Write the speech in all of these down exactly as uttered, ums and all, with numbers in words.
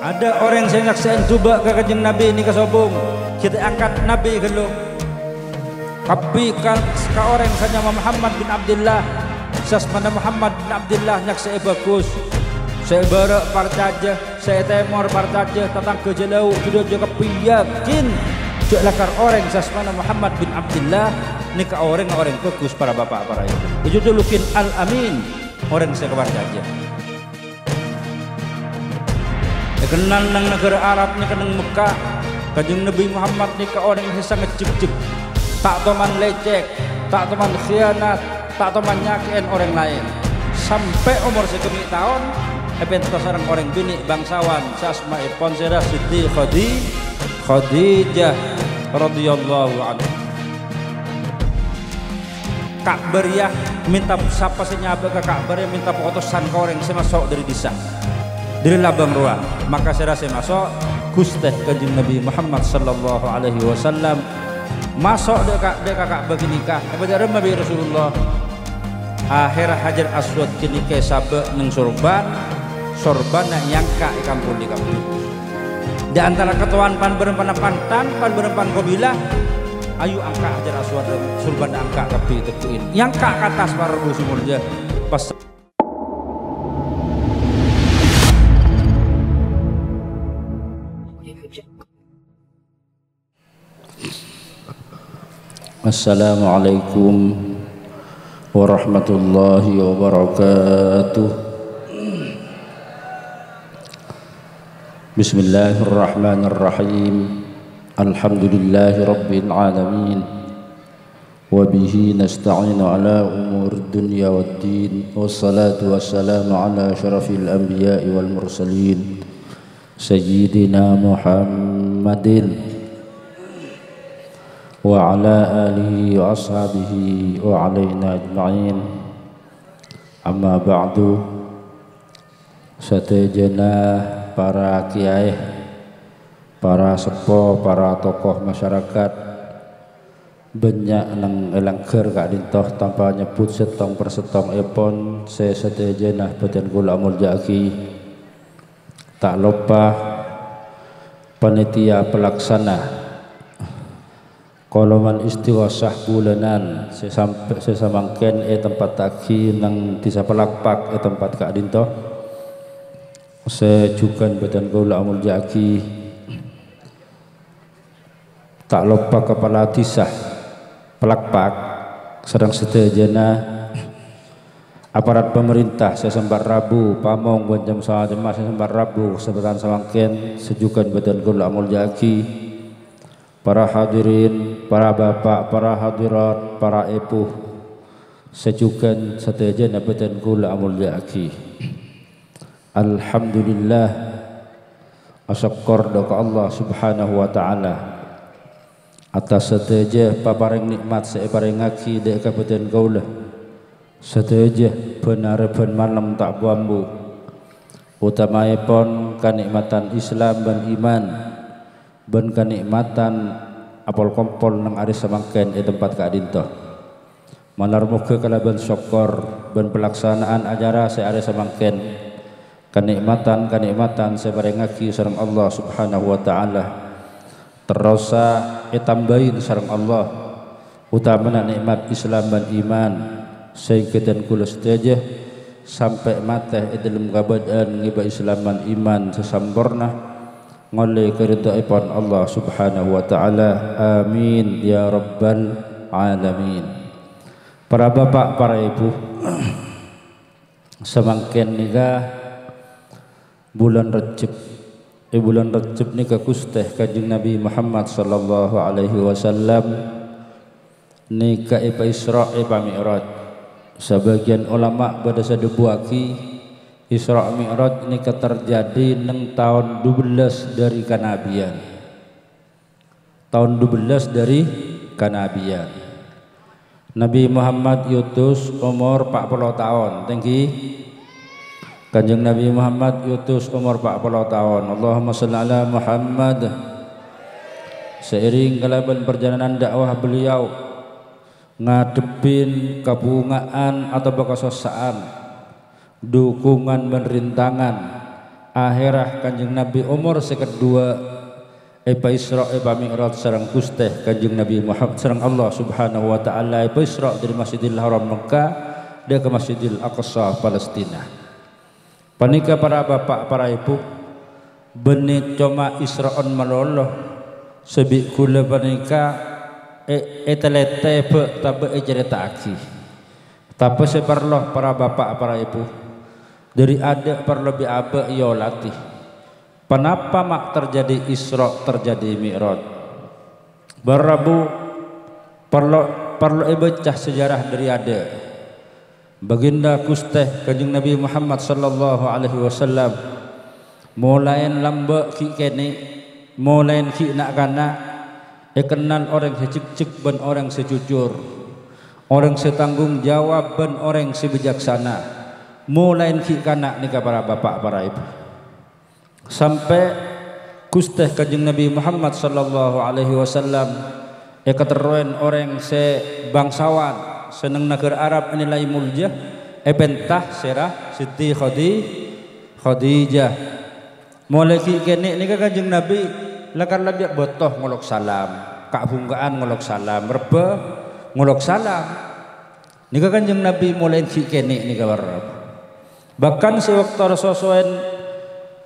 Adâ' orèng sè nyaksè'è jhubâ' ka Kanjeng Nabi nèka sobung, ghi' ta' angkat Nabi ghâllu. Kabbhi ka, ka orèng sè nyama Muhammad bin Abdillah, sè asmana Muhammad bin Abdillah nyaksè'è bhâghus. Sè bârâ' parcajâ, sè tèmor parcajâ, tatangghâ jhâlâu, jhudhujâ kabbhi yakin jhâ' lakar orèng sè asmana Muhammad bin Abdillah nèka orèng-orèng bhâghus, para bapa', para èbhu. Èjhudhulughi Al-Amin, orèng sè kaparcajâ. Èkennal neng naghârâ Arab nèka neng Mekkah, Kanjeng Nabi Muhammad nèka orèng sè sanget jhekjhek, ta' toman lècèk, ta' toman khianat, ta' toman nyakè'è orèng laèn. Sampè' omor sè kemmè' taon, èpènta sareng orèng binè' bangsawan sè asmaèpon sèra Siti Khadi-, Khadijah radhiyallahu anha. Ka'bah rèya mènta, sapa sè nyabâ' ka Ka'bah rèya mènta potosan ka orèng sè maso' dâri dissa', dâri labâng rowa. Maka sèra sè maso', Ghustè Kanjeng Nabi Muhammad sallallahu alaihi wasallam maso' dâ' ka, dâ' ka Ka'bah ghânèka. Èpajhâ' rèmma bi' Rasulullah. Ahèrra Hajar Aswad ghânèka èsabâ' neng sorban, sorbanna èangka' èkampolè kabbhi. Di antara katowan pan-bârâmpan pantan, pan-bârâmpan kabilah, ayo angka' Hajar Aswad, sorbanna angka' kabbhi, tegghu'in. Èangka' ka attas, para rabu sè molja. Pas- Assalamualaikum warahmatullahi wabarakatuh. Bismillahirrahmanirrahim. Alhamdulillahirabbil alamin. Wa bihi nasta'inu ala umurid dunya waddin. Wassalatu wassalamu ala asyrafil anbiya'i wal mursalin. Sayyidina Muhammadin wa ala alihi wa ashabihi wa alaina ajma'in. Amma ba'du. Sadhâjâna para kiyaè, para seppo, para tokoh masyarakat, bânnya' neng è langghâr ka'dinto tanpa nyebbhut sèttong-persèttongèpon sè sadhâjâna bâdhân kaulâ amolja'aghi. Ta' loppa panitia pelaksana koloman istighosah bulanan sè sampè', sè samangkèn ètempattaghi neng Dhisa Palakpak è tempat ka'dinto. Sè jhughân bâdhân kaulâ amolja'aghi. Ta' loppa kapala dhisa Palakpak sareng sadhâjâna aparat pamarènta sè sempat rabu, pamong bân cem-, sacemma sè sempat rabu, kasempatan samangkèn sè jhughân bâdhân kaulâ amolja'aghi. Para hadirin, para bapa', para hadirat, para èbhu, sè jhughân sadhâjâna bâdhân kaulâ amolja'aghi. Alhamdulillah, asokkor dâ' ka Allah Subhanahu wa Ta'ala attas sadhâjâ paparèng nè'mat sè èparèngaghi dâ' ka bâdhân kaulâ. Sadhâjâ bân arè bân malem ta' bu-ambu, otamaèpon kanè'matan Islam bân iman, bân kanè'matan apol-kompol neng arè samangkèn è tempat ka'dinto. Malar moghâ kalabân sokkor bân palaksana'an acara sè arè samangkèn, kanè'matan-kanè'matan sè èparèngaghi sareng Allah Subhanahu wa Ta'ala terrosa ètambâi sareng Allah, otamana nè'mat Islam bân iman, sehingga dhân kaulâ sadhâjâ sampè' matè è dhâlem kabâdâ'ân ngèbâ Islam bân iman sè samporna, ngollè karidhoèpon Allah Subhanahu wa Ta'ala. Amin, ya rabbal alamin. Para bapa', para èbhu, samangkèn nèka bulân Rejjeb. È bulân Rejjeb nèka Ghustè Kanjeng Nabi Muhammad sallallahu alaihi wasallam nèka èpaisra', èpami'raj. Sabâgiyân olama' bâdâ sè dhâbuwâghi, Isra' Mi'raj nèka terjadi neng taon dubellâs dâri kanabiyân. Taon dubellâs dâri kanabiyân. Nabi Muhammad èotos omor pa' polo taon, tèngghi. Kanjeng Nabi Muhammad èotos omor pa' polo taon. Allahumma shalli ala Muhammad. Seiring kalabân parjhâlânan dakwah beliau, ngadhebbhi kabhunga'an otabâ kasossa'an, dhukungan bân rintangan, Aherra Kanjeng Nabi omor sèket duwâ', èpaisra', èpami'raj sareng Ghustè Kanjeng Nabi Muhammad, sareng Allah Subhanahu wa Ta'ala, èpaisra' dâri Masjidil Haram Mekkah dâ' ka Masjidil Aqsa Palestina. Panèka, para bapa', para èbhu, bânnè coma isra'on malolo sè bi' ghulâ panèka è-, ètèlètè bâ' tabâ' ècarèta'aghi. Tapè sè parlo, para bapa', para èbhu, dâri adâ' parlo bi' abâ' èolatè. Ponapa ma' terjadi Isra', terjadi Mi'raj? Bârâbu parlo, parlo èbâca sejarah dâri adâ'. Baginda Ghustè Kanjeng Nabi Muhammad sallallahu alaihi wasallam, molaèn lambâ' ghi' kènè', molaèn ghi' na'-kana', èkennal orèng sè jhekjhek bân orèng sè jujur, orèng sè tanggung jawab bân orèng sè bijaksana, molaèn ghi' kana' nèka, para bapa', para èbhu. Sampè' Ghustè Kanjeng Nabi Muhammad sallallahu alaihi wasallam èkaterrowèn orèng sè bangsawan, sè neng naghârâ Arab ènilai molja, èpènta sèra Siti Khadi-, Khadijah. Molaè ghi' kènè' nèka Kanjeng Nabi lakar la bi' bâto ngolok salam, ka'-bhungka'an ngolok salam, rebbhâ ngolok salam. Nèka Kanjeng Nabi molaè ghi' kènè' nèka, para. Bahkan sè bâkto sosowèn,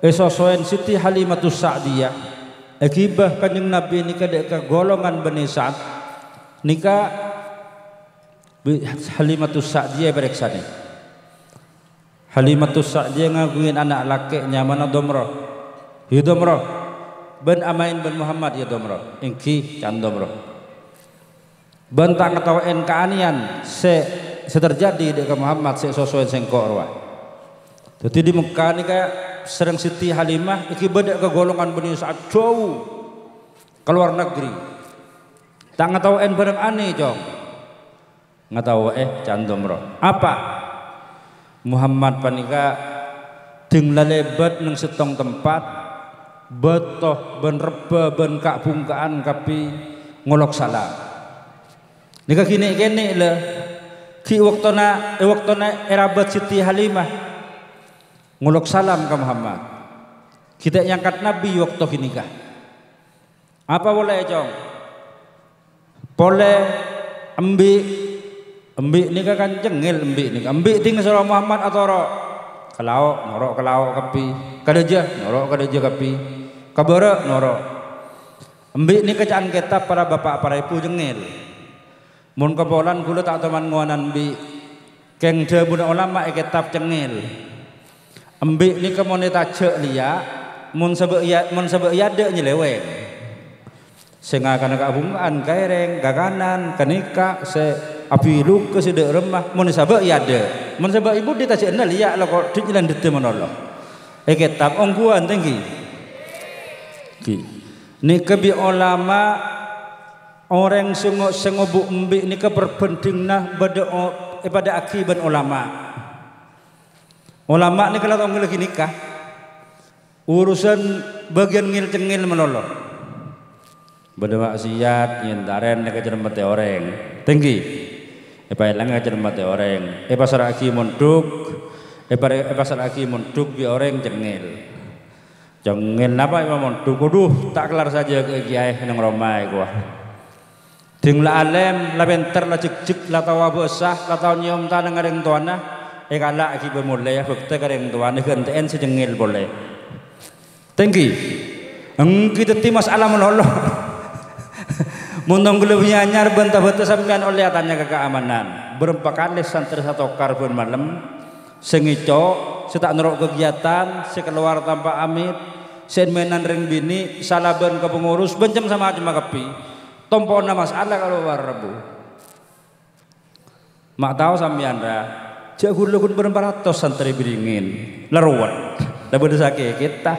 è sosowèn Siti Halimatus Sa'diyah, èghibâ Kanjeng Nabi nèka dâ' ka golongan Bani Sa'd, nèka bi-, Halimatus Sa'diyah èparèksanè. Halimatus Sa'diyah ngaghungè ana' lakè' nyamana Domro. "Yâ Domro, bân amaèn bân Muhammad yâ Domro." "Èngghi, can Domro." "Bân ta' ngataowèn kaanèyan sè, sè terjadi dâ' ka Muhammad sè èsosowèn sèngko' rowa." Dâddhi dâri Mekkah nèka sareng Siti Halimah èghibâ dâ' ka golongan Bani Sa'd jhâu ka lowar negri. "Ta' ngataowèn bhârâng anè, Cong." "Ngataowè, can Domro." "Apa?" "Muhammad panèka dhing la lèbât neng sèttong tempat, bâto bân rebbhâ bân ka'-bhungka'an kabbhi ngolok salam." Nèka ghi' nè'-kènè' la, ghi' bâktona, è bâktona èrabât Siti Halimah ngolok salam ka Muhammad. Ghi' ta' èangkat Nabi bâkto ghânèka. "Apa polè, Cong?" "Polè embi'." Embi' nèka kan cengngel, embi' nèka. Embi' dhing soro Muhammad atoro'. Ka lao', noro' ka lao' kabbhi. Ka dâjâ, noro' ka dâjâ kabbhi. Ka bârâ', noro'. Embi' nèka ca'an kètab, para bapa', para èbhu, cengngel. Mon kapolan ghulâ ta' toman ngowana embi'. Kèng dhâbuna olama è kètab cengngel. Embi' nèka mon ètajâ' lèya', mon sabâ' èya-, mon sabâ' èadâ' nyalèwèng. Sè ngakana ka-bhungka'an kaèrèng, kakanan, ghânèka, sè abiluka sè dâ' remma, mon èsabâ' èadâ'. Mon sabâ' è budi tajâ'na lèya' la kodhu nyalèndhetta malolo. È kètab ongghuwân tèngghi. Ghi. Nèka bi' olama orèng sè ngo-, sè ngobu' embi' nèka perbandhinganna bâdâ o-, èpadâ'aghi bân olama. Olama nèka la tongghâllâ ghânèka. Urusan bâgiyân ngèl-cengngèl malolo. Bâdâ ma'siyat, nyèntarèn èkacermettè orèng. Tèngghi. Èpaèlang èkacermettè orèng. Èpasra'aghi mondhuk. Èpare-, èpasra'aghi mondhuk bi' orèng cengngèl. Cengngèl napa èpamondhuk? Wadhu, ta' kellar sajâ kè kèyaè neng roma èkowa. Dhing la alèm, la pènter, la jhekjhek, la tao abhâsa, la tao nyèyom tanangnga rèng towana, èkala' èghibâ molè, èbhâktè ka rèng towana, ghântè'èn sè cengngèl polè. Tèngghi. Èngghi dâddhi masalah malolo. Mon tongghâllâ bânnya' anyar bân tabâta sampèyan ollè atanya ka kaamanan. Bârâmpa kalè santrè satokar bân malem, sè ngèco', sè ta' noro' kagiyatan, sè kalowar tanpa amit, sè èn-maènan rèng binè', salabân ka pangurus, bân cem-, samacemma kabbhi. Tompo'na masalah kalowar rabu. Ma' tao sampèyan, ra, jhâ' ghulâ ghun bârâmpa ratos santrè bhâriyângèn. La rowet. La bâdâ sakèkètta.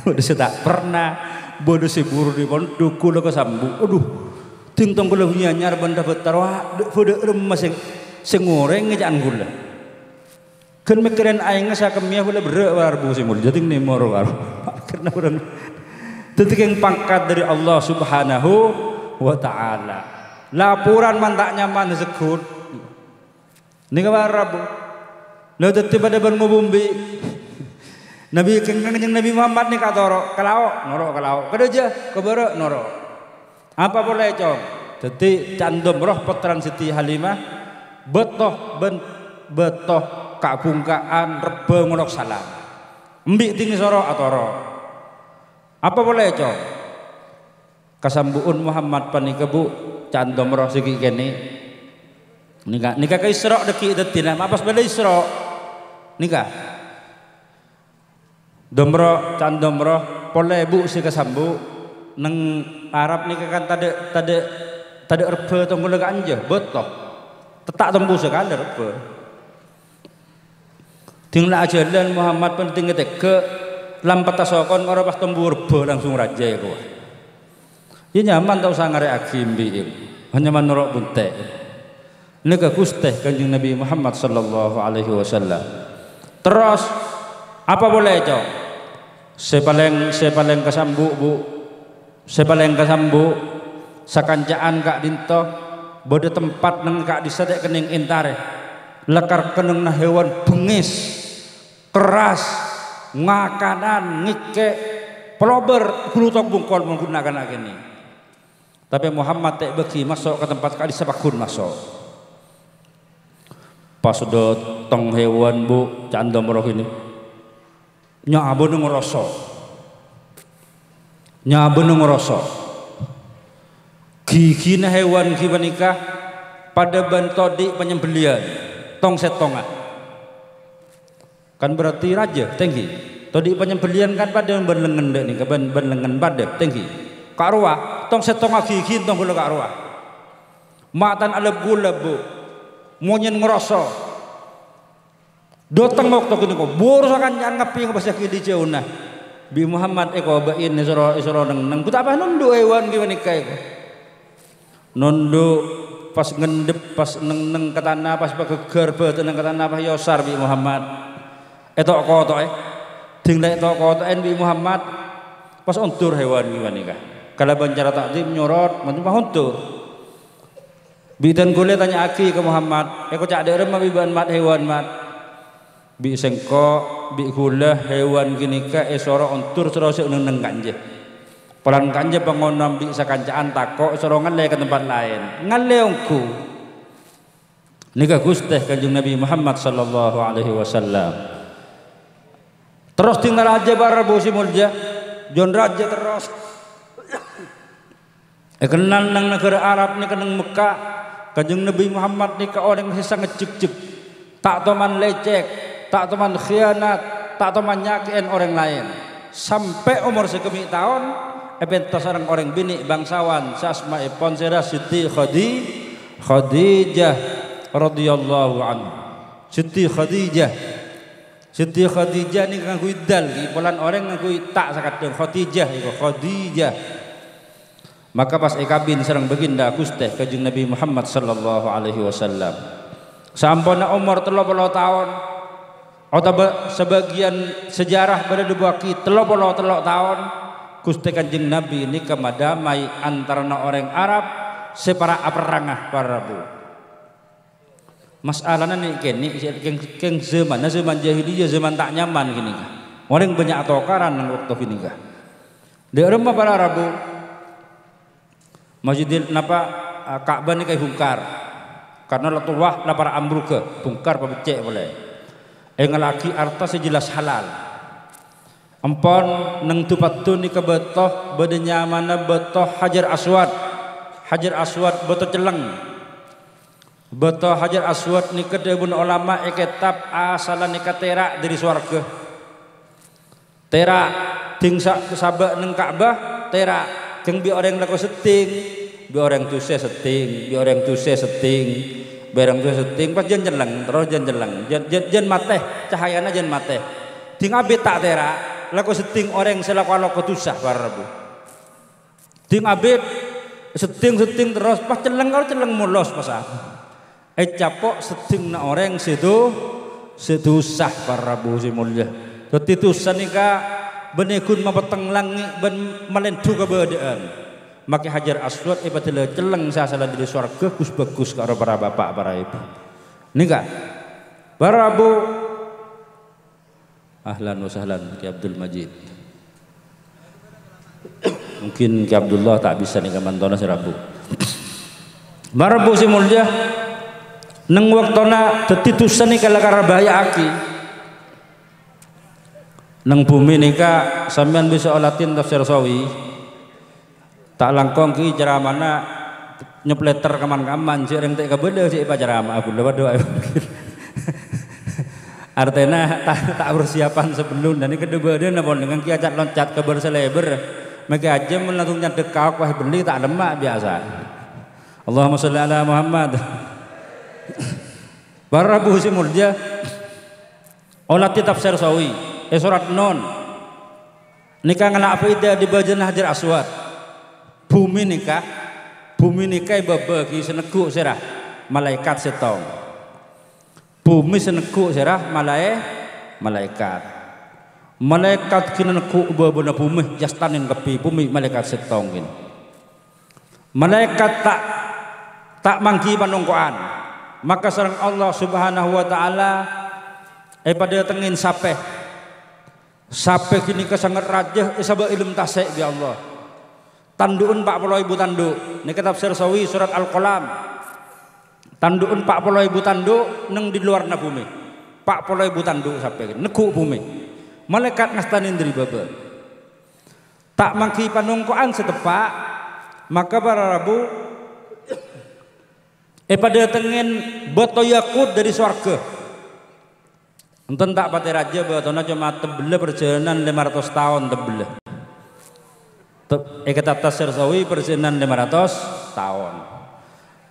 Bâdâ sè ta' perna. Bâdâ sè buru dâri pondhuk, ghulâ kasambu'. Adhu. Dhing tongghâllâ bânnya' anyar bân tabâta rowa, dâ', bâdâ remma sè, sè ngorèng ca'an ghulâ. Ghân mèkkèrèn aèngnga sakemmèya ghulâ berrâ' warbu sè molja, dhing nèmor warbu. Karna bârâng. Dâddhi kèng pangkat dâri Allah Subhanahu wa Ta'ala. Laporan man ta' nyaman segghut. Nèka warbu. La dâddhi padâ bân ngobu embi'. Nabi, Kanjeng Nabi Muhammad nèka atoro' ka lao', noro' ka lao', ka dâjâ, ka bârâ', noro'. Apa polè, Cong? Dhâddhi, Ca'an Domroh, pottrana Siti Halimah, bâto bân bâto ka'-bhungka'an rebbhâ ngolok salam. Embi' dhing èsoro atoro'. Apa polè, Cong? Kasambu'un Muhammad panèka, Bu, Ca'an Domroh sè ghi' kènè'. Nèka, nèka ka Isra' dhâggi' dhâddhina, ma' pas bâdâ Isra'. Nèka. Domroh, Ca'an Domroh, polè, Bu, sè kasambu'. Neng Arab nèka kan tadâ', tadâ', tadâ' rebbhâ tongghâllâ ka'anja, bâto. Tetta' tombu sakalè rebbhâ. Dhing la ajhâlân Muhammad bân dhing ètèghâ', lampetta sokon karo pas tombu rebbhâ langsung rajâ èkowa. Iyâ nyaman ta' osa ngarè'aghi embi', nyaman noro' bunte'. Nèka Ghustè Kanjeng Nabi Muhammad sallallahu alaihi wasallam. Terros, apa polè, Cong? Sè palèng, sè palèng kasambu', Bu. Sè palèng kasambu', sakanca'an ka'dinto bâdâ tempat neng ka'dissa' ta' kennèng entarè. Lakar kennengnganna hèwan bengngès, kerras, ngakanan, ngèkkè', palobâr, ghulutong bungkol mon ghun na'-kana' kènè'. Tapè Muhammad ta' èbâghi maso' ka tempat ka'dissa' pagghun maso'. Pas dâteng hèwan, Bu, Ca'an Domroh kènè'. Nyabâna ngroso. Nyabâna ngroso. Ghighina hèwan ghi' panèka padâ bân todhi' panyambelliyan, tong-sèttonga. Kan berarti rajâ, tèngghi. Todhi' panyambelliyan kan padâ bân lengngen dâ' nèka, bân, bân lengngen padâ, tèngghi. Ka' rowa, tong-sèttonga ghighi, tong ghulâ ka' rowa. Ma' tan alep-ghulep, Bu. Monyèn ngroso. Dâteng bâkto ghânèka, buru sakanca'an ngabbhi ngabâssaghi dâri jhâuna. Bi' Muhammad èkobâ'in èsoro, èsoro neng-enneng. Gu ta' pas nondhu' hèwan ghi' panèka èko. Nondhu', pas ngendhep, pas neng-enneng ka tana, pas paghâgghâr bâdâna ka tana, pas èosar bi' Muhammad. Èto'-koto'è. Dhing la èto'-koto'è bi' Muhammad, pas ondur hèwan ghi' panèka. Kalabân cara ta'dhim nyorot, mantè pas ondur. Bi' dhân ghulâ ètanya'aghi ka Muhammad, "Èkoca' dâ' remma bi' bâ'na, Mat, hèwan, Mat?" "Bi' sèngko', bi' ghulâ hèwan ghânèka èsoro ondur soro sè neng-enneng ka'anja. Polana ka'anja pangonom bi' sakanca'an tako' èsoro ngallè ka tempat laèn. Ngallè ongghu." Nèka Ghustè Kanjeng Nabi Muhammad sallallahu alaihi wasallam. Terros dhing rajâ para rabu sè molja, jhân rajâ terros. Èkennal neng naghârâ Arab nèka neng Mekkah, Kanjeng Nabi Muhammad nèka orèng sè sanget jhekjhek, ta' toman lècèk, ta' toman khianat, ta' toman nyakè'è orèng laèn. Sampè' omor sèkemmè' taon, èpènta sareng orèng binè' bangsawan sè asmaèpon sèra Siti Khadi-, Khadijah radhiyallahu anha. Siti Khadijah. Siti Khadijah nèka ngangghuy dal, ghi, polana orèng ngangghuy ta' sakadhâng. Khadijah nèka, Khadijah. Maka pas èkabin sareng baginda Ghustè Kanjeng Nabi Muhammad sallallahu alaihi wasallam. Saamponna omor tello polo taon, otabâ sabâgiyân sejarah bâdâ dhâbuwaghi tello polo tello taon, Ghustè Kanjeng Nabi nèka madamai antarana orèng Arab sè para' aperranga, para rabu. Masalana nè'-kènè' sè kèng, kèng zamanna zaman jahiliyah, zaman ta' nyaman ghânèka. Orèng bânnya' atokaran neng bâkto ghânèka. Dâ' remma para rabu, Masjidil, napa, Ka'bah nèka èbhungkar. Karna la towa, la para' ambrugâ, bhungkar pabeccè' polè. Èngallaghi arta sè jelas halal. Empon neng du-paddhu nèka bâto, bâdâ nyamana bâto Hajar Aswad. Hajar Aswad bâto celleng. Bâto Hajar Aswad nèka dhâbuna olama è kètab asalla nèka tèra' dâri sowarghâ. Tèra', dhing sa-, sabâ' neng Ka'bah, tèra'. Dhing bi' orèng lako seddhing, bi' orèng dusa seddhing, bi' orèng dusa seddhing, bi' orèng dusa seddhing, pas jhân celleng, terros jhân celleng, jhân, jhân, jhân matè, cahayana jhân matè. Dhing abit ta' tèra', lako seddhing orèng sè lako-alako dusa, para rabu. Dhing abit, seddhing-seddhing terros, pas celleng karo celleng molos, pas a-, ècapo' seddhingnga orèng sè du-, sè dusa, para rabu sè molja. Dhâddhi dusa nèka bânnè ghun mapetteng langngè' bân malèndhu kabâdâ'ân. Makè Hajar Aswad èpadâlâ celleng sè asalla dâri sowarghâ, ghus-bhâghus karo para bapa', para èbhu. Nèka, para rabu, Ahlan wa sahlan, Ki Abdul Majid. Mungkin Ki Abdullah ta' bisa nèka mantona sè rabu. Mara rabu sè molja, neng waktona dhâddhi dhusa nèka la karabahaya'aghi. Neng bhumè nèka sampèyan bisa olatè tafsir Sawi. Ta' langkong ghi' ceramana nyepleter kaman-kaman, jhâ' rèng ta' kabâlâ jhâ' èpacerama'a ghulâ, waduh, ayo. Artèna ta', ta' persiapan sebelum, dan ini kedua dia napa dengan kia cat loncat ke ber seleber, mèkè ajâm langsung nyadek kaok wah beli ta' lemma' biasa. Allahumma sholli ala Muhammad. Para rabu sè molja, olatè tafsir Sawi, è sorat Nun. Nèka ngala' faèdah dâri bâjâna Hajar Aswad. Bhumè nèka, bhumè nèka èbâbâ ghi' sè neggu' sèra malaèkat sèttong. Bhumè sè neggu' sèra malaè-, malaèkat. Malaèkat ghi' neggu' bâbâna bhumè, èyastanè kabbhi bhumè malaèkat sèttong ghi'. Malaèkat ta', ta' mangghi panongko'an. Maka sareng Allah Subhanahu wa Ta'ala èpadâtengngè sapè. Sapè ghânèka sanget rajâ èsabâ' è dâlem tasè' bi' Allah. Tandhu'en pa' polo èbu tandhu'. Nèka tafsir Sawi sorat Al-Qalam. Tandhu'en pa' polo èbu tandhu' neng di luarna bhumè. Pa' polo èbu tandhu' sapè neggu' bhumè. Malaèkat ngastanè dâri bâbâ. Ta' mangghi panongko'an sè teppa', maka para rabu èpadâtengngè bâto yakut dâri sowarghâ. Enten ta' patè rajâ bâtona, coma tebbellâ parjhâlânan lèma ratos taon tebbellâ. Te-, è kitab Tafsir Sawi parjhâlânan lèma ratos taon.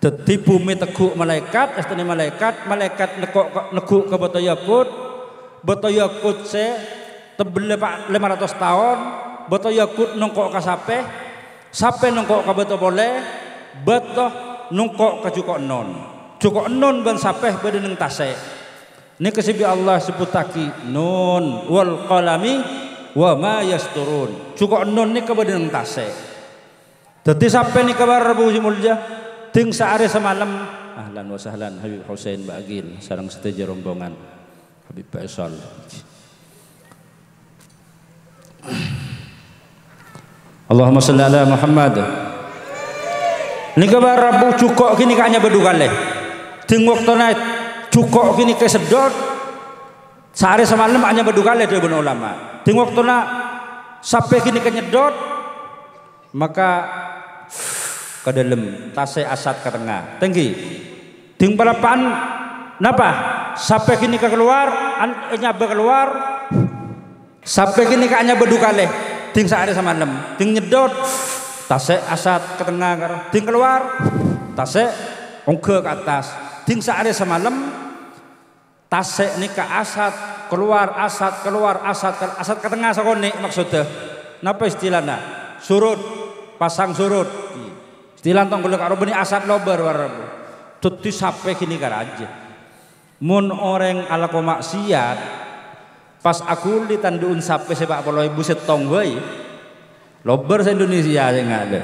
Dhâddhi bhumè teggu' malaèkat, èyastanè malaèkat, malaèkat neggu' ka, neggu' ka bâto yakut, bâto yakut sè tebbellâ pa-, lèma ratos taon, bâto yakut nongko' ka sapè, sapè nongko' ka bâto polè, bâto nongko' ka jhuko' Nun. Jhuko' Nun bân sapè bâdâ neng tasè'. Nèka sè bi' Allah sebbhuttaghi, "Nun wal qalami wa ma yasturun." Jhuko' Nun nèka bâdâ neng tasè'. Dhâddhi sapè nèka para rabu sè molja, dhing saarè samalem. Ahlan wa sahlan Habib Husain Ba'gil sareng sadhâjâ rombongan Habib Faisal. Allahumma shalli ala Muhammad. Nèka para rabu jhuko' ghânèka anyabâ du kalè. Dhing waktona jhuko' ghânèka seddhot, saarè samalem anyabâ du kalè dhâbuna ulama. Dhing waktona sapè ghânèka nyeddhot, maka ka dâlem, tasè' asat ka tengnga. Tèngghi. Dhing palappa'an napa? Sapè ghânèka kalowar, an-, anyabâ kalowar. Sapè ghânèka anyabâ du kalè, dhing saarè samalem. Dhing nyeddhot, tasè' asat ka tengnga karo. Dhing kalowar, tasè' ongghâ ka attas. Dhing saarè samalem, tasè' nèka asat, kalowar, asat, kalowar, asat, kal-, asat ka tengnga sakonè' maksoddhâ. Napa istilana? Surut, pasang surut. Istilah tong ghulâ karo bânnè asat lobâr para rabu. Dhâddhi sapè ghânèka rajâ. Mon orèng alako ma'siyat, pas aghuli tandhu'en sapè sè pa' polo èbu sèttong bhâi, lobâr sa-Indonesia sè ngalè.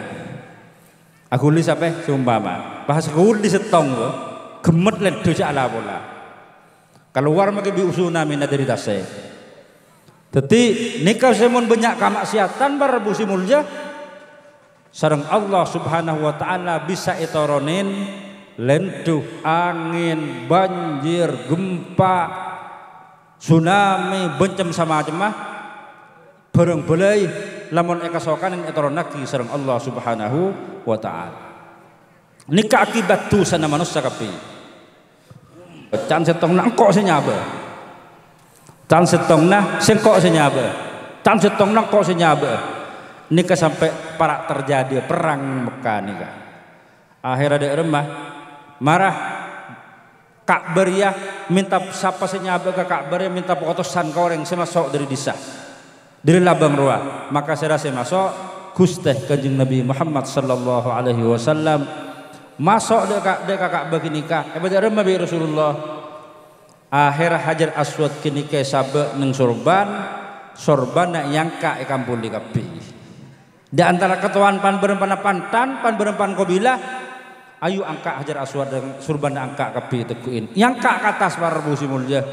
Aghuli sapè, seumpama, pas aghuli sèttong bhâi, ghemmet lèndhu jhâ' la-pola. Kalowar makè bi' tsunamina dâri tasè'. Dhâddhi, nèka sè mon bânnya' kama'siyatan, para rabu sè molja, sareng Allah Subhanahu wa Ta'ala bisa ètoronè lèndhu, angèn, banjir, gempa, tsunami, bân cem-samacemma, bhârâng bâlâi, lamon èkasokanè ètoronnaghi sareng Allah Subhanahu wa Ta'ala. Nèka akibat dhusana manossa kabbhi. Can sèttong na engko' sè nyabâ. Can sèttong na sèngko' sè nyabâ. Can sèttong na engko' sè nyabâ. Nèka sampè' para' terjadi perang Mekkah nèka. Akhèrra dâ' remma mara Ka'bah rèya mènta sapa sè nyabâ ka Ka'bah rèya mènta potosan ka orèng sè maso' dâri dissa'. Dâri labâng rowa, maka sèra sè maso', Ghustè Kanjeng Nabi Muhammad sallallahu alaihi wasallam maso' dâ' ka, dâ' ka Ka'bah ghânèka, èbâdâ remma bi' Rasulullah. Akhèrra Hajar Aswad ghânèka èsabâ' neng sorban, sorbanna èangka' èkampolè kabbhi. Di antara katowan pan-bârâmpan pantan, pan-bârâmpan kabilah, ayo angka' Hajar Aswad, sorbanna angka' kabbhi tegghu'in. Èangka' ka attas para rabu sè molja.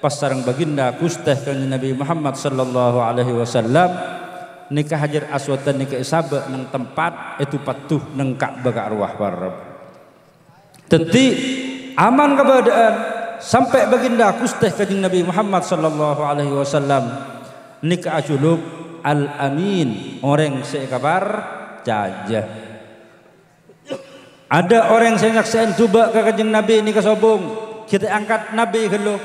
pas sareng baginda Ghustè Kanjeng Nabi Muhammad sallallahu alaihi wasallam, nèka Hajar Aswad nèka èsabâ' neng tempat èdhu paddhu neng Ka'bah ka'rowa para rabu. Dhâddhi, aman kabâdâ'ân sampè' baginda Ghustè Kanjeng Nabi Muhammad sallallahu alaihi wasallam nèka ajhuluk Al-Amin, orèng sè èkaparcajâ. Adâ' orèng sè nyaksè'è jhubâ' ka Kanjeng Nabi nèka sobung, ghi' ta' èangkat Nabi ghâllu.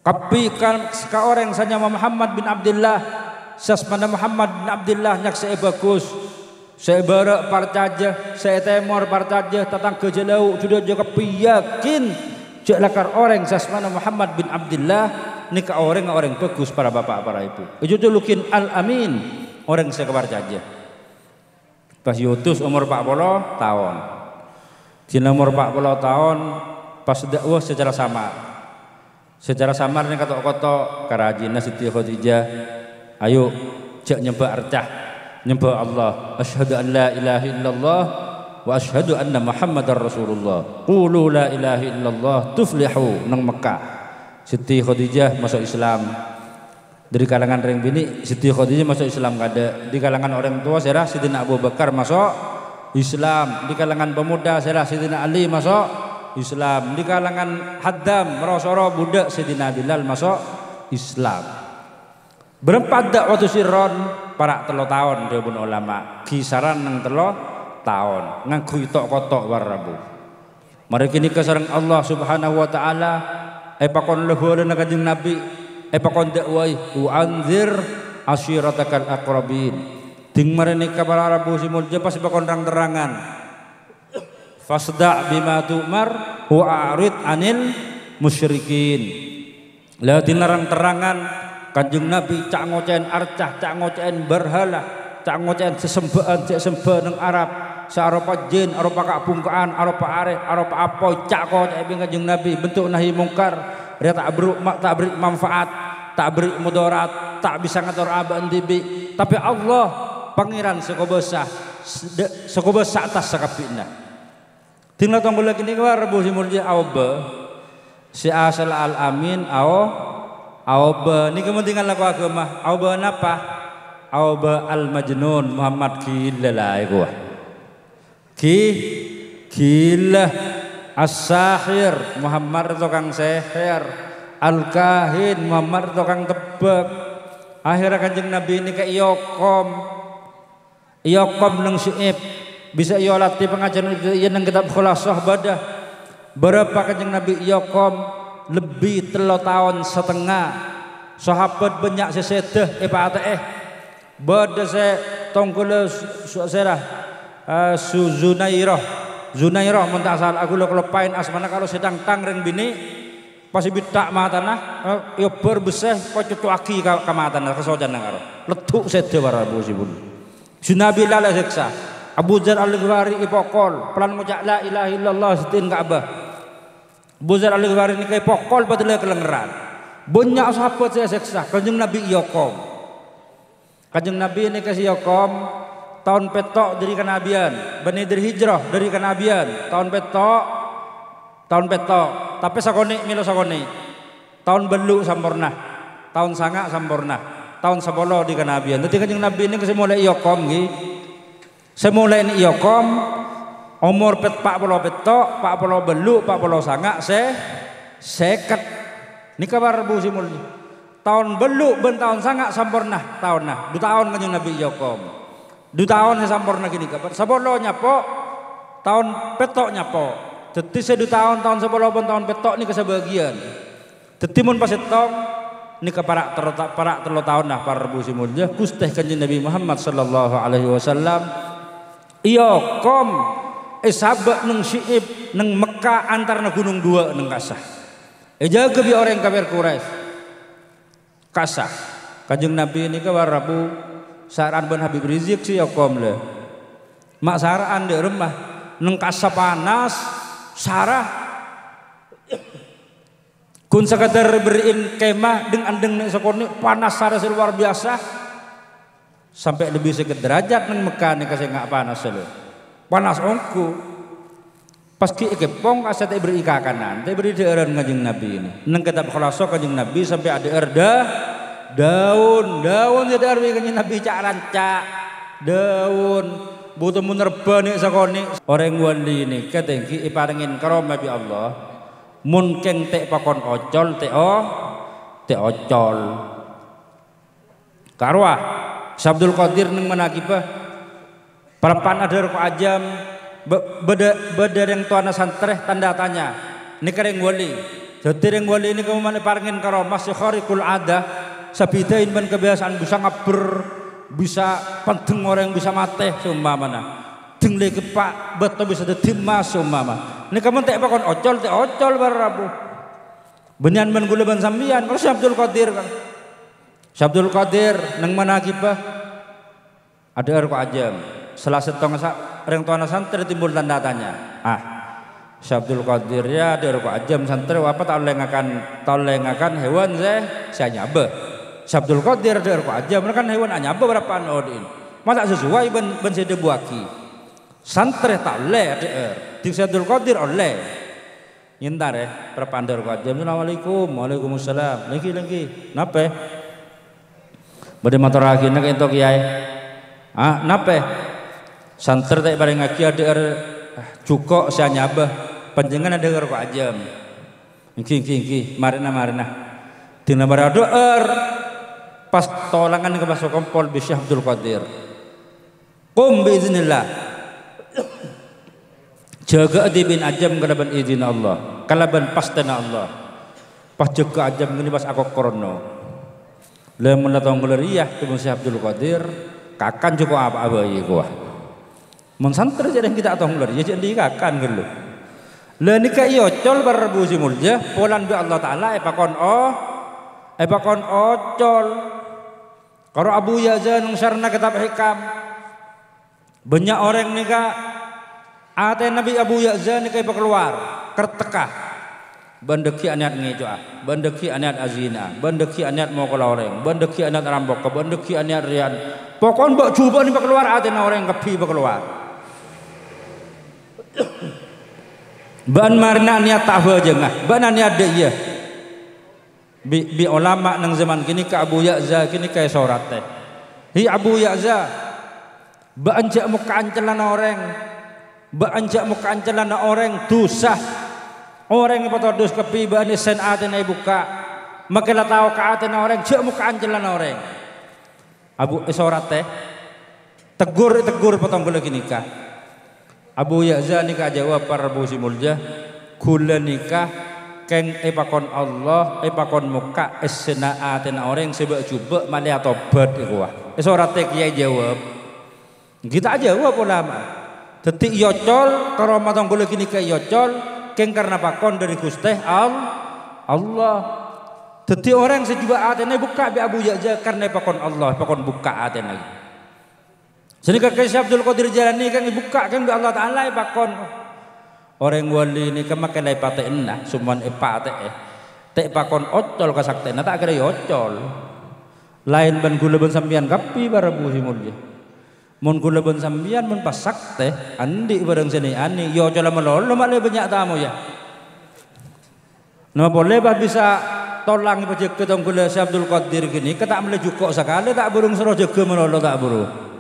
Kabbhi ka, ka orèng sè nyama Muhammad bin Abdillah, sè asmana Muhammad bin Abdillah nyaksè'è bhâghus, sè è bârâ' parcajâ, sè è tèmor parcajâ, tatangghâ jhâlâu, jhudhâjâ kabbhi yakin jhâ' lakar orèng sè asmana Muhammad bin Abdillah nèka orèngnga orèng bhâghus para bapa', para èbhu. Èjhujhulukin Al-Amin, orèng sè èkaparcajâ. Pas èotos omor pa' polo taon. Dina omor pa' polo taon, pas da'wa sacara samar. Sacara samar neng kato-koto, ka rajina Siti Khadijah, "Ayo, jhâ' nyembhâ arca, nyembhâ Allah. Asyhadu an la ilaha illallah wa asyhadu anna Muhammadar Rasulullah. Qulu la ilaha illallah tuflihu," neng Mekkah. Siti Khadijah maso' Islam. Dhâri kalangan rèng binè', Siti Khadijah maso' Islam kadâ'. Dhâri kalangan orèng towa sèra Sidina Abu Bakar maso' Islam. Dhâri kalangan pemuda sèra Sidina Ali maso' Islam. Dhâri kalangan haddam, ro-soro, budhâk Sidina Bilal maso' Islam. Bârâmpa adâ' waktu sirron, para' tello taon, dhâbuna ulama. Kisaran neng tello taon. Ngangghuy to'-koto' warrabu. Marè ghânèka sareng Allah Subhanahu wa Ta'ala èpakon la-bhâlâna Kanjeng Nabi, èpakon da'wai, "Wa anzir ashiratakal aqrabin." Ding marè nèka para rabu sè molja pas èpakon rang-terrangan. "Fasda' bima tu'mar wa a'rid 'anil musyrikin." La dina rang-terrangan, Kanjeng Nabi ca'-ngoca'an arca, ca'-ngoca'an barhala, ca'-ngoca'an sesemba'an sè èsemba neng Arab, sè aropa jin, aropa ka'-bhungka'an, aropa arè, aropa apoy, ca'-koca'è bi' Kanjeng Nabi, bentuk nahi mungkar, rèya ta' berru-, ma-, ta' berri' manfaat, ta' berri' mudarat, ta' bisa ngator abâ'na dhibi'. Tapè Allah, Pangèran sè kobâsa, sè dâ-, sè kobâsa attas sakabbhina. Dina tongghâllâ ghânèka, para rabu sè molja, aobâ. Sè asalla Al-Amin, ao-, aobâ. Nèka mon dingngala ko aghâma, aobâ napa? Aobâ Al-Majnun, Muhammad ghilâ la èkowa. Ghi-, ghilâ. As-Sahir, Muhammad tokang sèhèr. Al-Kahin, Muhammad tokang tebbhâk. Akhèrra Kanjeng Nabi nèka èokom. Èokom neng Syi'ib, bisa èolatè pangajhârân Ibnu Taimiyah neng kitab Khulasah bâdâ. Bârâmpa Kanjeng Nabi èokom? Lebbi tello taon satengnga. Sahabat bânnya' sè sèdhâ èpatè'è. Bâdâ sè tongghâllâ su-, su-, sèra, eh, Su-, Zunairah. Zunairah, mon ta' sala, kaulâ kaloppaèn asmana, kalo sè tang-tang rèng binè'. Pas èbitta' matana, eh, èobbhâr bessè, pas ècoccowaghi ka, ka matana, ka socana karo. Leddhu' sèdhâ para rabu sè molja. Sè Nabi la èsèksa. Abu Dzar Al-Ghifari èpokol, polana ngoca' la ilaha illallah sè dhin Ka'bah. Abu Dzar Al-Ghifari nèka èpokol padâ la kalengngerran. Bânnya' sahabat sè èsèksa, Kanjeng Nabi èokom. Kanjeng Nabi nèka sè èokom taon pètto' dhâri kanabiyân, bânnè dhâri hijrah dhâri kanabiyân, taon pètto', taon pètto', tapè sakonè' mèlo sakonè'. Taon bâllu' samporna, taon sanga' samporna, taon sapolo dhâri kanabiyân. Dhâddhi Kanjeng Nabi nèka sè molaè èokom, ghi. Sè molaè nè èokom, omor pèt-, pa' polo pètto', pa' polo bâllu', pa' polo sanga', sè-, sèket. Nèka para rabu sè molja. Taon bâllu' bân taon sanga' samporna taonna. Dhu taon Kanjeng Nabi èokom. Dhu taon sè samporna ghânèka. Sapolo nyapo', taon pètto' nyapo'. Dhâddhi sè dhu taon, taon sapolo bân taon pètto' nèka sabâgiyân. Dhâddhi mon pas sèttong, nèka para' terro ta-, para' tello taon la, para rabu sè molja, Ghustè Kanjeng Nabi Muhammad sallallahu alaihi wasallam èokom, èsabâ' neng Syi'ib, neng Mekkah, antarana ghunong duwâ' neng kassa. Èjâgâ bi' orèng kafir Quraisy. Kassa. Kanjeng Nabi nèka para rabu sara'an bân Habib Rizik sè èokom la. Ma' sara'an dâ' remma, neng kassa panas, sara. Ghun sakadâr berri'in kemah dhing-andhing nè' sakonè', panas sara sè luar biasa. Sampè' lebbi sèket derajat neng Mekkah nèka sè nga' panas sè lo. Panas ongghu. Pas ghi' èkèpong, kassa' ta' èberri'i kakanan, ta' èberri' dhâ'ârân Kanjeng Nabi ini. Neng kètab Khulasah Kanjeng Nabi sampè' adhâ'âr dâ-, dâun, dâun sè èdhâ'âr bi' Kanjeng Nabi ca'-ranca'. Dâun, bhuto mon rebbhâ nè' sakonè'. Orèng wali nèka tèngghi èparèngè karomah bi' Allah. Mon kèng ta' èpakon ocol, ta' o-, ta' ocol. Karowa, Syekh Abdul Qadir neng manakibbhâ, parappa'na adhâ'âr ko' ajâm, bâ-, bâdâ, bâdâ rèng towana santrè tanda tanya. Nèka rèng wali. Dhâddhi rèng wali nèka mon èparèngè karomah sè khariqul adah, sè bhidhâi bân kabiyasaan bisa ngabbher, bisa pandeng orèng, bisa matè, seumpamana. Deng lè keppa' bâto bisa dhâddhi emmas, seumpama. Nèka mon ta' èpakon ocol, ta' ocol para rabu. Bânnèyan bân kaulâ bân sampèyan, karo Syekh Abdul Qadir, kan. Syekh Abdul Qadir neng manakibbhâ, adhâ'âr ko' ajâm. Sala sèttonga sa-, rèng towana santrè timbul tanda tanya. Ah, Syekh Abdul Qadir ya adhâ'âr ko' ajâm, santrè apa ta' ollè ngakan, ta' ollè ngakan hèwan sè, sè anyabâ. Syekh Abdul Qadir adhâ'âr ko' ajâm, kan hèwan anyabâ parappa'na odi'in. Ma' ta' sesuai bân, bân sè èdhâbuwâghi. Santrè ta' ollè adhâ'âr, ding Syekh Abdul Qadir ollè. Nyèntar, è, parappa'na adhâ'âr ko' ajâm. "Assalamualaikum." "Waalaikumsalam." "Lèngghi, lèngghi." "Napè?" "Bâdâ matorraghina ka'ènto, Kèyaè." "Ah, napè?" "Santrè ta' èparèngaghi adhâ'âr jhuko' sè anyabâ. Panjhennengngan adhâ'âr ko' ajâm." "Èngghi, èngghi, èngghi. Marèna, marèna." Dina marè adhâ'âr, pas tolangan ka pas akompol bi' Syekh Abdul Qadir. "Qum bi idznillah." Jâgâ dhibi'in ajâm kalabân idinna Allah, kalabân pastèna Allah. Pas jâgâ ajâm ghâni pas akokorno. Lha, mon la tongghâl rèya, coma Syekh Abdul Qadir, kakan jhuko' apa'a bhâi kowa. Mon santrè jârèya ghi' ta' tongghâl rèya, jâ' andi' kakan ghâllu. Lha, nèka èocol para rabu sè molja, polana bi' Allah Ta'ala èpakon o-, èpakon ocol. Karo Abu Ya'za neng sarana kètab Hikam. Bânnya' orèng nèka atèna bi' Abu Ya'za nèka èpakalowar, kertekka. Bân dhâggi' anèyat ngèco'a, bân dhâggi' anèyat azina'a, bân dhâggi' anèyat mokola orèng, bân dhâggi' anèyat rampoghâ, bân dhâggi' anèyat rèyan. Pokokna bâ' jhubâ'na èpakalowar, atèna orèng kabbhi èpakalowar. Bâ'na marèna anèyat ta' abhâjângnga, bâ'na anèyat dâ' iyâ. Bi', bi' olama neng zaman ghânèka Abu Ya'za ghânèka èsoratè. "Hi Abu Ya'za, bâ'na jâ' mokka'an cellana orèng. Bâ'na jâ' mokka'an cellana orèng, dhusa. Orèng èpatodus kabbhi bâ'na èssèna atèna èbukka'. Makè la tao ka atèna orèng, jâ' mokka'an cellana orèng." Abu èsoratè, teggur, èteggur patongghâllâ ghânèka. Abu Ya'za nèka ajâwâb, "Para rabu sè molja, ghulâ nèka kèng èpakon Allah, èpakon mokka' èssèna atèna orèng sè bâ'-jhubâ' malè atobhât èkowa." Èsoratè kèya èjâwâb. Ghi' ta' ajâwâb olama. Dhâddhi èocol, karoma tongghâllâ ghânèka èocol, kèng karna pakon dâri Ghustè All-, Allah. Dhâddhi orèng sè jhubâ' atèna èbukka' bi' Abu Ya'za karna èpakon Allah, èpakon bukka' atèna. Sanèka Kè Syekh Abdul Qadir Jailani kèng èbukka' kèng bi' Allah Ta'ala èpakon. Orèng wali nèka makè la èpatè'ana, soma'an èpatè'è. Ta' èpakon ocol kasaktèna, ta' kèra èocol. Laèn bân ghulâ bân sampèyan kabbhi para rabu sè molja. Mon ghulâ bân sampèyan mon pas saktè, andi' bhârâng sè nè-anè, èocola malolo ma' lè bânnya' tamoyya. Napa polè pas bisa tolang èpajâgâ tongghâllâ Syekh Abdul Qadir ghânèka ta' mellè jhuko' sakalè, ta' bhuru soro jâgâ malolo, ta' bhuru.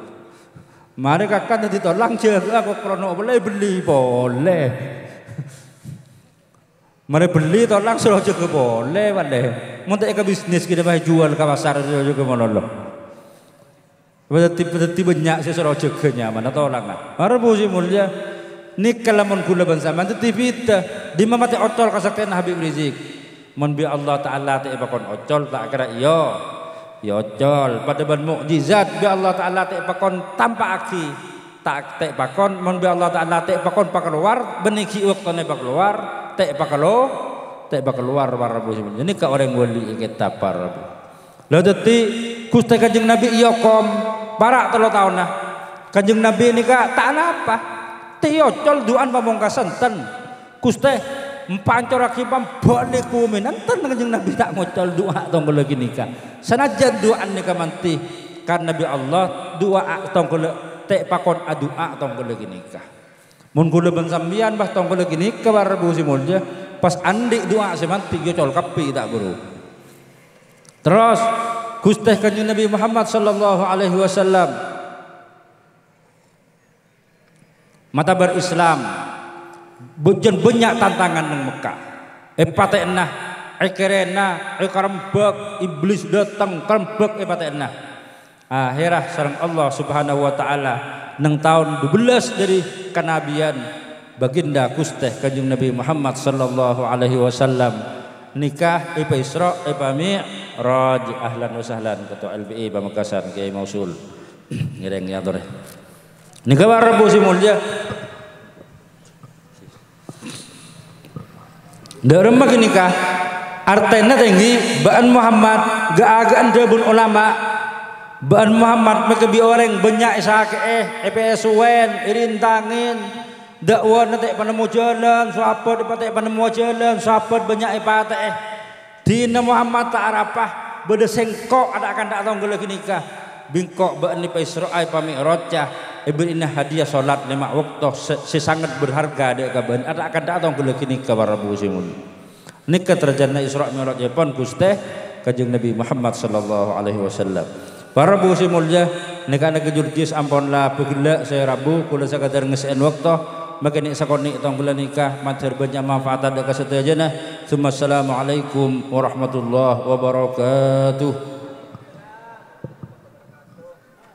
Marè kakan dhâddhi tolang jâgâ kok rono polè bellè polè. Marè bellè tolang soro jâgâ polè, polè. Mon ta' èkabisnis ghânèka pas èjhuwâl ka pasar soro jâgâ malolo. Dhâddhi, dhâddhi bânnya' sè soro jâgâ nyamana tolangnga. Para rabu sè molja, nèka lamon ghulâ bân sampèyan dhâddhi bhidhâ. Dimma matè ocol kasaktèna Habib Rizik. Mon bi' Allah Ta'ala ta' èpakon ocol, ta' kèra èo-, èocol. Padâ bân mukjizat bi' Allah Ta'ala ta' èpakon tampa'aghi. Ta', ta' èpakon, mon bi' Allah Ta'ala ta' èpakon pakalowar, bânnè ghi' bâktona èpakalowar, ta' èpakalo-, ta' èpakalowar, para rabu sè molja. Nèka orèng wali è kètab, para rabu. La dhâddhi, Ghustè Kanjeng Nabi èokom para' tello taonna. Kanjeng Nabi nèka ta' napa. Ta' èocol du'ana pamongkasan, ten. Ghustè, èpancorraghi pambâli' bhumè, nenten Kanjeng Nabi ta' ngocol du'a tongghâllâ ghânèka. Sanajjân du'ana nèka mantè, karna bi' Allah, du'a tongghâllâ, ta' èpakon adu'a tongghâllâ ghânèka. Mon kaulâ bân sampèyan, bâh, tongkolla ghânèka, para rabu sè molja, pas andi' du'a sè mandhi, èocol kabbhi ta' buru. Terros, Ghustè Kanjeng Nabi Muhammad sallallahu alaihi wasallam matabâr Islam, bhujân bânnya' tantangan neng Mekkah. Èpatè'ana, èkèrèna, èkarembhâk, Iblis dâteng, karembhâk èpatè'ana. Akhèrra sareng Allah Subhanahu wa Ta'ala, neng taon dubellâs dâri kanabiyân, Baginda Ghustè Kanjeng Nabi Muhammad sallallahu alaihi wasallam nèka èpaisra', èpami'raj. Ahlan wa sahlan, Ketua L P I Pamekasan, Kiai Mausul. Ngèrèng ya, torè. Nèka, para rabu sè molja. Dâ' remma ghânèka, artèna tèngghi bâ'na Muhammad, ghâ'-aghâ'ân dhâbuna ulama, bâ'na Muhammad makabi orèng bânnya' èsakè'è, èpèsowèn, èrintangin, dâ'wana ta' panemmo jhâlân, sahabat èpatè' panemmo jhâlân, sahabat bânnya' èpatè'è. Dina Muhammad ta' arapa, bâdâ sèngko' ta'-kanta' tongkolla ghânèka. Bi' engko' bâ'na èpaisra'a, èpami'rajâ, èbèrri'na hadiah salat lèma' bâkto sè, sè sanget berharga dâ' ka bâ'na, ta'-kanta' tongkolla ghânèka, para rabu sè molja. Nèka terjâna Isra' Mi'rajèpon Ghustè Kanjeng Nabi Muhammad sallallahu alaihi wasallam. Para rabu sè molja, nèka, nèka jurjis ampon la bâghellâ' sè rabu, kaulâ sakadâr ngessè'è bâkto, mangkènè' sakonè' tongkolla nèka, mandhâr bânnya' manfaat dâ' ka sadhâjâna. Tsumma assalamualaikum warahmatullahi wabarakatuh.